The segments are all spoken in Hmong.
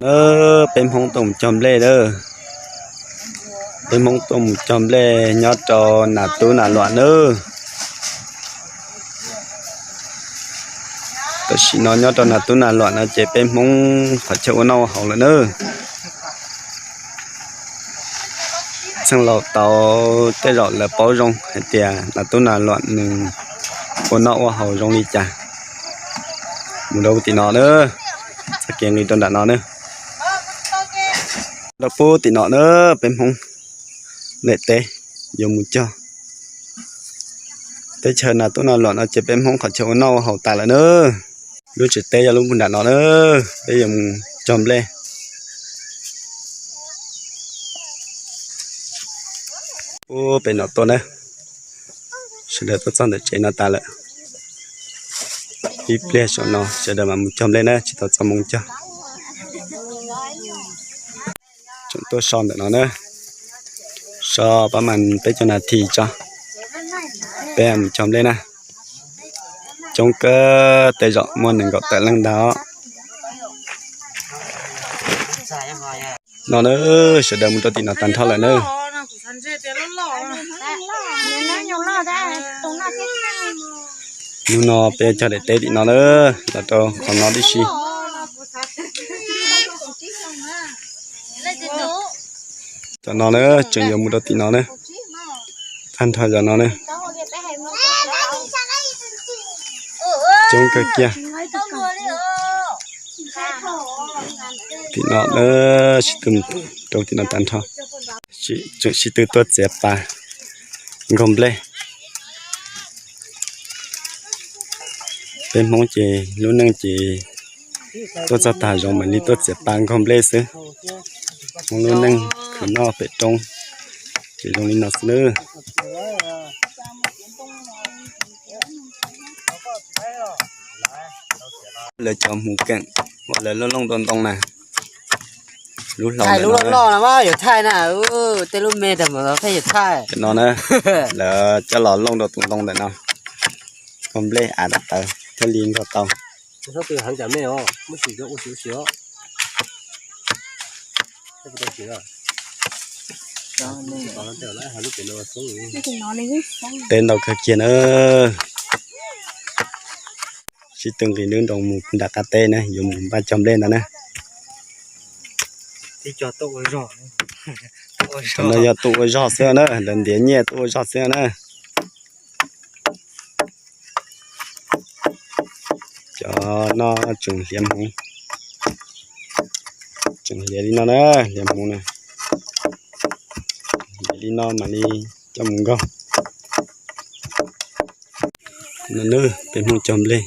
Nawb, peb Hmoob tuaj mus cog nplej nawb. Peb Hmoob tuaj mus cog nplej nyob rau Nas Tub Nas Luam nawb. Tam sim no nyob rau Nas Tub Nas Luam no ces peb Hmoob qhov chaw ua noj ua haus lawm nawb. Txheej laus tau tej zaum lawv paub zoo hais tias Nas Tub Nas Luam nws ua noj ua haus zoo li cas. Mus rau tim no nawb, txoj kev nqis rau nram no nawb. Rau pub tim no nawb, peb Hmoob daim teb yuav mus cog. Teb chaws Nas Tub Nas Luam no ces peb Hmoob qhov chaw ua noj ua haus tas lawm nawb. Lub tsev teb yog lub nram no nawb, peb yuav mus cog nplej. Ub, peb no tuaj na, sawv daws tuaj txog ntawm tsev no tas lawm. Ib pliag saum no sawv daws mam mus cog nplej na, tsis tau txog moo cog. Tseem tuaj so ntawm no na, so pab mas peb caug nas this tso, peb mus cog nplej na. Coob kawg, tej zaum muaj nees nkaum tawm leej ntag os. No na, sawv daws mus rau tim no tag nrho lawm na. Hnub no peb cog daim teb tim no na, los rau qhov no tib si. Cov no na, tseem yuav mus rau tim no na, tag nrho cov no na. Coob kawg kiag. Tim no na, sib tw rau tim no tag nrho. Tseem sib tw tuaj txiav pas nkaug nplej. Peb Hmoob ces lub neej ces tuaj txog tag zoov mam li tuaj txiav pas nkaug nplej xwb. Hmoob lub neej khwv noj pem roob ces zoo li no xwb nawb. Lawv cov hmuv keem uas lawv looj looj ntoo ntoo na, lub hlau ntawm no loj no mas yuav thaij na, tej lub me tas mas pheej yuav thaij. Cov no na, lawv coj los looj rau tus ntoo ntawm no, nkaug nplej av tawv thiaj li nkaug tau. Teb ntau kawg kiag na. Sib tw nqis nruab nroos mus nram qab teb na, yuav mus npaj cog nplej ntag na. Cov no yog tuaj ua zog xwb na, lawv ntiav nyiaj tuaj ua zog xwb na. Cov no tseem hliav hmoov, tseem hliav li no na, hliav hmoov na. Hliav li no mam li coj mus nkaug. No nawb, peb Hmoob cog nplej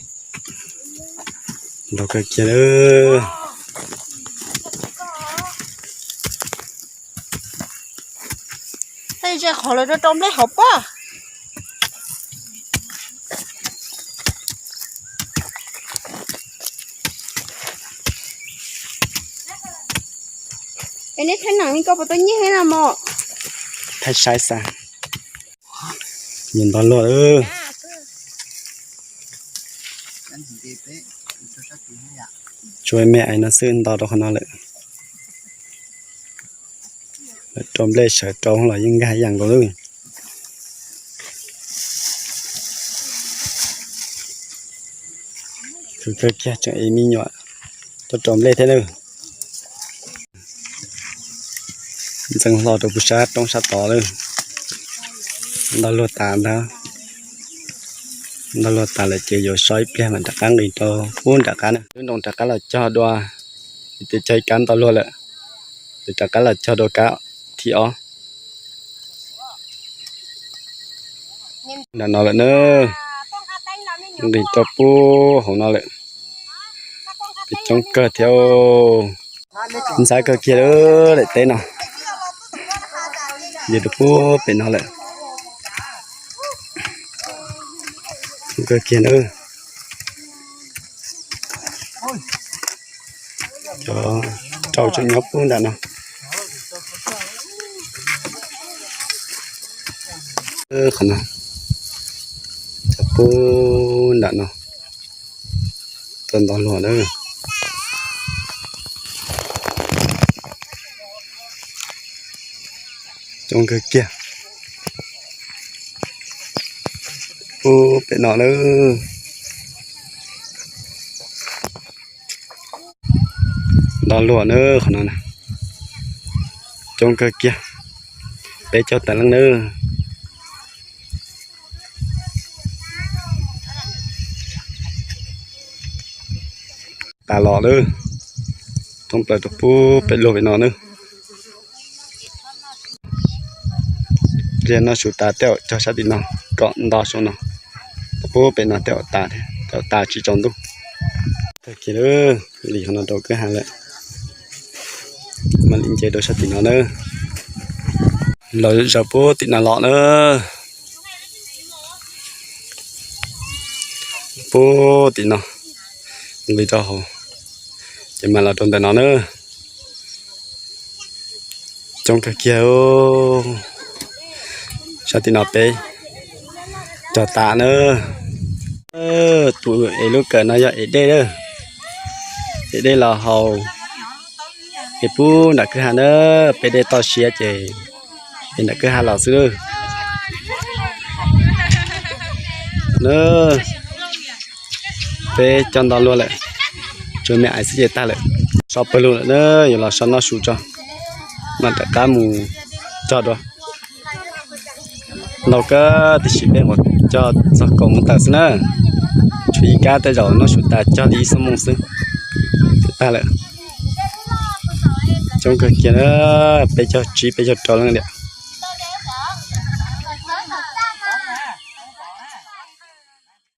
ntau kawg kiag lawm. Qhov lawv rau rau nplej hauv pob. Es neb thaij neem li koj puas tau nyiaj thiab na mog? Thaij saib xav. Nyiam nto luaj. Tsuas me ais no xwb nto rau qhov no lawm. Lawv rau nplej sawv rau los yeej nkag ib yam nkaus lawm. Khwv kawg kiag tseem ev me nyuam tuaj rau nplej thiab nawb. Ntxeev hlo rau pem sab roob sab tod lawm. Ntau luag tas ntag. Ntau luag tas lawm ces yuav so ib pliag mam rov qab nqis rau pub nram qab na. Lub nroos rov qab los cog dua, ces cog ib kab ntau luag lawm, ces rov qab los cog dua kab thib ob. Nram no lawm na, nqis rau pub hauv no lawm. Peb coob kawg thiab. Ntxhab kawg kiag lawm daim teb no, nce rau pub pem no lawm. Coob kawg kiag na. Cov rau tseem nyob pub nram no. Qhov no, cov pub nram no, tuaj ntau luag na. Coob kawg kiag. Ub, pem no lawm. Nto luag na qhov no na. Coob kawg kiag. Peb caug tawm leej na. Tas los lawm. Thoob plaws rau pub pem luag pem no na. Ntsia noj su tas tej zaum cog sab tim no kom nto saum no. Pub pem no tej zaum tas, tej zaum tas tsis tsaus ntuj. Tag kis lawm, li qhov no rau kwj ha lawm. Mam li nce rau sab tim no na. Los zaws pub tim no los na. Pub tim no, nqis rau hauv, ces mam los rau ntawm no na. Coob kawg kiag. Sab tim no peb cog tas na. Tus ev lub kawm no yog ev dej, ev dej los haus, ev pub nram kwj ha na. Peb dej toj siab ces ev nram kwj ha los xwb. Peb cog nto luag lawm, tsuas me ais xwb ces tag lawm. So pawg lug lawm na, yuav los so noj su tso, mam rov qab mus cog dua. Ntau kawg tiam sis peb mus cog txog kaum moos tawm xwb na. Tshuav ib kab tej zaum noj su tas cog li ib xuab moos xwb, tag lawm. Coob kawg kiag na, peb caug tsib peb caug rau leej tiag.